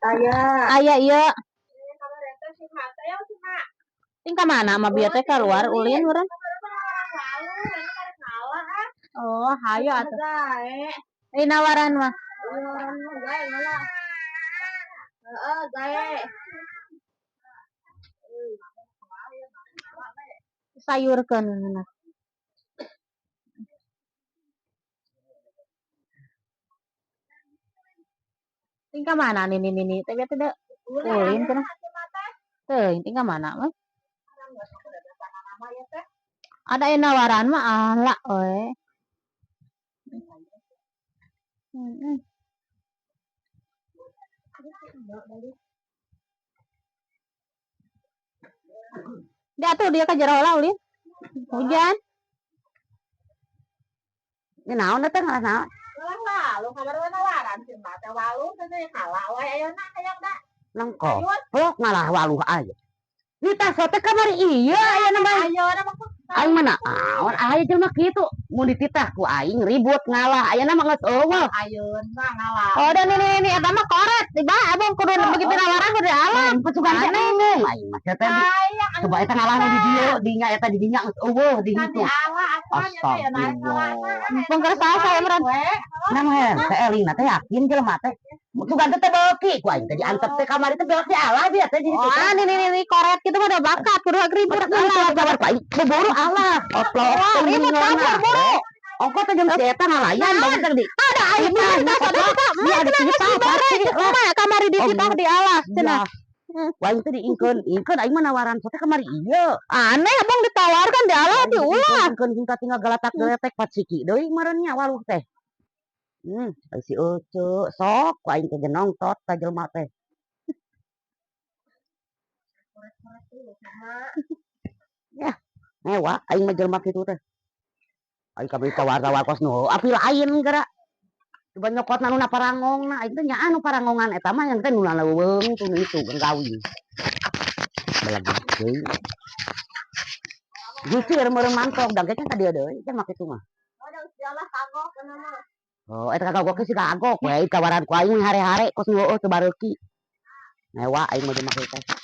Aya. Aya ieu. Ting ka mana mah bieu teh keluar ulin urang. Oh, hayo atuh. Eh, nawaran mah. Heeh, gae. Sayurkeun nah. Ting ka mana nini nini teh bieu teh ulin cenah. Teuing ting ka mana mah. Ada yang nawaran mah ala we. Heeh. Dia tuh dia ka jero heula ulin. Hujan. Ini naon eta ngalah naon? Ulah walu kabar we nawaran si Mbak teh walu teh kalah we ayeuna hayang da. Nengko. Plok ngalah waluh aya. Nita sote kamari iya aya mah. Ayeuna mah Aing mah naon aya jelema kitu. Mun dititah ku aing ribut ngalah. Ayeuna mah geus eueuh. Ayeuna ngalah. Oh, dan ini eta mah koret. Tiba abang kudu begitu nawaran kudu ala. Pasukan teh embung aing mah teh. Coba eta ngalah di dieu, dinya eta di dinya geus eueuh di ditu. Astagfirullah. Mumpung keur saha saya meureun. Nah, mah teh elingna teh yakin jelema teh. Sugan teh beuki ku aing teh diantep teh kamari teh beuki ala dia teh di ditu. Oh, ini koret kitu mah udah bakat kudu ribut ala. Kabar ku aing buru ala. Oplok ribut kabur buru. Ongko teh jeung si eta ngalayan bagus teh di. Ada aing mah kita Dia ada cerita pasti lah. Kamari dititah di alas cenah. Wah, teh diingkeun, ingkeun aing mah nawaran sote kamari ieu. Aneh abang ditawarkan di alas diulah. Ingkeun hingga tinggal galatak geletek pat siki deui meureun nya waluh teh. Si Ece sok ku aing teh jenong tot ka jelema teh. Ya, mewah aing mah jelema kitu teh. Aing kabeh tawar-tawar kos nu api lain geura. Coba nyokotna nu na parangongna, aing teh nya anu parangongan eta mah yang teh nu leuweung tuh nu itu gawing. Belag deui. Jujur meureun mantog da ge ka dieu deui kan make kitu mah. Oh, eta kagok ge si kagok we tawaran ku aing hare-hare kos nu heueuh teu bareuki. Mewah aing mah jelema kitu teh.